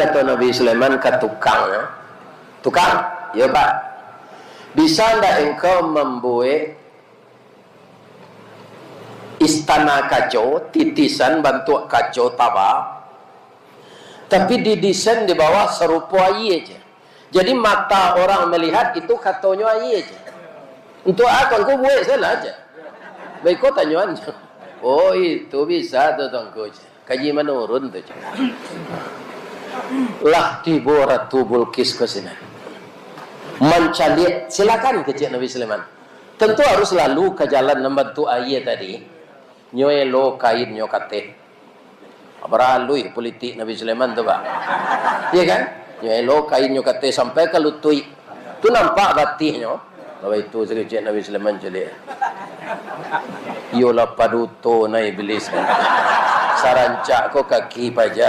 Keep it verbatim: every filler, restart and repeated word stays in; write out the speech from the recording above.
Kato Nabi Sulaiman ka tukang, "Tukang, yo, Pak, bisa ndak engkau mambuek istana kaco, titisan bantuak kaco taba, tapi didesain di bawah sarupo aia aja. Jadi mata orang melihat itu katonyo aia aja. Untuak a ko Tuangku buek salah aja?" Baiko tanyoan. "Oh, itu bisa tu Tuangku," jar. "Kaji manurun tu," jar. Lah tibo Ratu Bulqis ka sinan. Mancaliak, "Silakan," kecek Nabi Sulaiman. Tentu harus lalu ka jalan nan bantuak aia tadi. Nyo elo kainnyo kateh. Baraluih politik Nabi Sulaiman tu, Pak. Iya kan? Nyo elo kainnyo kateh sampai ka lutuik. Tu nampak batihnyo. Lalu itu sakecek Nabi Sulaiman caliak. Iyolah paduto na iblis. Sarancak ko kaki paja.